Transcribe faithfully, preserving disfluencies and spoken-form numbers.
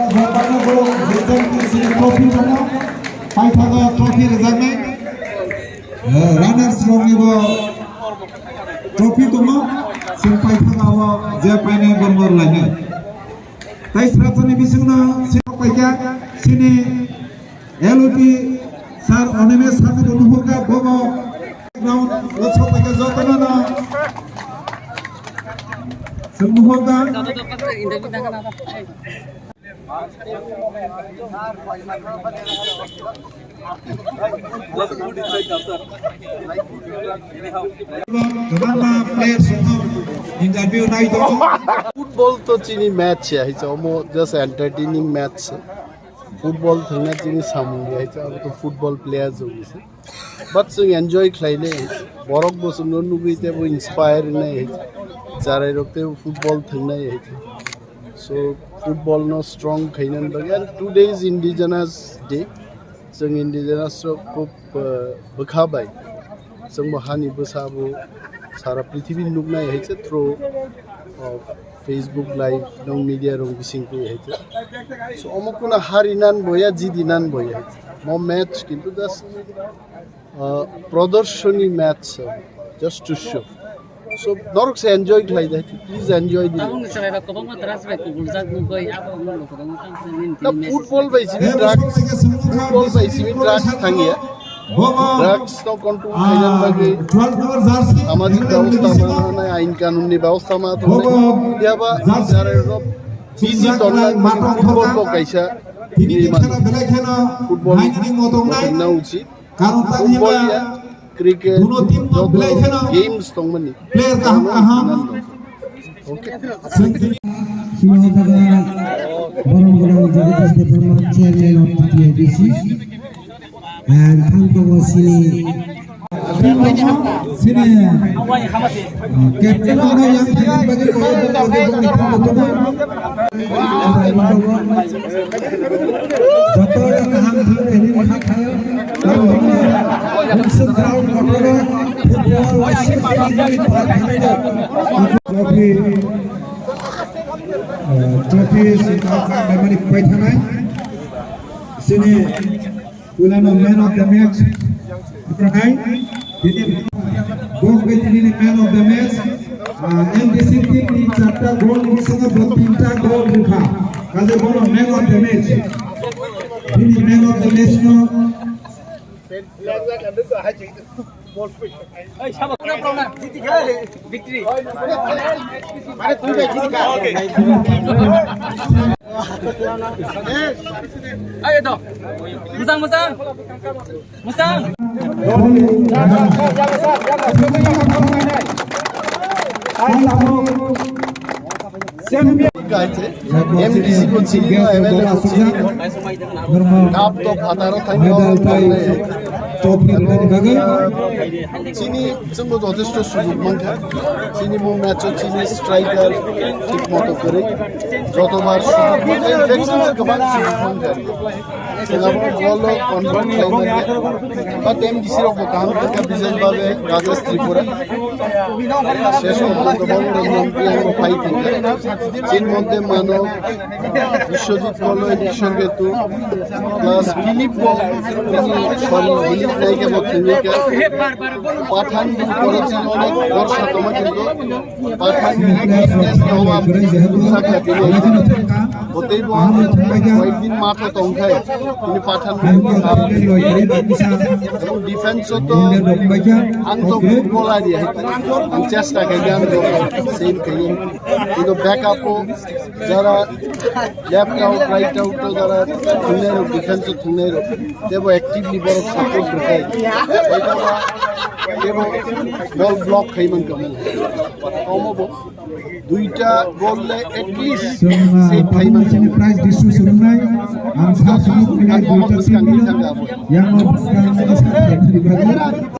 Jotono bo J S M T C trophy tongo, paithago trophy rwjaknai. Eh, runners rokni bo trophy tongo, chwng paithago abo je painai borno rwlainai. Tai srapsani bisingno sirok paikha, sini L O P sir Onimesh Sati bo nuhurkha, bobo ground o sok paikha jotono no. Chwng nuhurkha. Kwbangma players rokno interview nai tongo. Football to chini match ya, hai se omo just entertaining match se. Football thwngna chini samung ya, hai se abo to football players rok se. But chwng enjoy khlainai, borok bo chwngno nugwi teibo inspire wngnai, charai rok teibo football thwngnai. So football no strong khainani bagwi, and today is Indigenous Day. Chwng Indigenous rok khub, uh, bwkha bai chwngbo hani bwsa bo sara prithibi nuknai hai se through, uh, Facebook live, nong media rok bising twi hai se. So omo kuna hari nan boya, jidi nan boya. Mo match kintu just uh, prodorshoni match, uh, just to show. So norok se enjoy khlai dai, please enjoy di. Tabuk ni chwrai rok kwbangma drugs bai kubuljak nugwi abo wngmano kwbangma tamo nini Na tini football bai simi drugs, football bai simi drugs thangya. Drugs no control khaina bagwi samajik byabostha manai, ain kanun ni byabostha manai. Yaba jara rok busy tongnai football bo kaisa ni mano. Football na uchi. Football ya, cricket, joto games tongmani. Player kaham kaham. Okay. Sini jaga borong borong Jagat Debbarma, chairman of T T A D C. And thang tongo sini, sini, uh, captain oro yang thangwi bagwi koi bong bong bong ni thang tongo. Joto kaham thang thani kha khayo. Unsuk ground kotor football waisi pagi jani par khayo. Trophy, uh, trophy singkha memani pai thanai. Sini Puilano man of the match. Aprakai, tini, bok bai tini man of the match. Ah, N D C team ni charta goal rwkha, bo tinta goal rwkha. Kaje bono man of the match. Tini man of the match no. Victory. Ayo to. Musang, musang. Musang. Kaise, M D C ko chini no, M L A ko chini no. Cup to phataro thangwi medal tai trophy rwnani bagwi. Chini, chwngbo jothesto sujug mankha. Chini bo match o chini striker thik moto kwrwi. Jotobar sujug mankha, infection se kwbang sujug mankha. Chwngbo ball o convert khlaimani. But M D C rok bo kaham khe Bijoy Babe, Rajesh Tripura. Shesh porjonto bo oro non player bo phai thangkha. Chini moddhe mano Biswajit Koloi, Rishon Ketu, plus Philip bo, tini sori Philip naikhe bo thwngwi kha. Pathan ni pore chini onek borsa tongma kintu Pathan ni fitness ni obab sakha tini. Botei bo koyekdin matho tongkhai, tini Pathan ni obab. Ebong defense o to ang to football area hai, ang chesta khai ang to same khai. Kintu backup o Jara left out, right out to jara thungnai rok, defense o thungnai rok, tebo actively borok support rwkha. Tebo ball block khai mankha. Omo bo duita goal le at least save khai mankha. Prize distribution nai, ang sa sumuk nai. Ang omo duita bwskang team ni thangkha abo. Yang omo bwskang ni sa thai thani bagwi.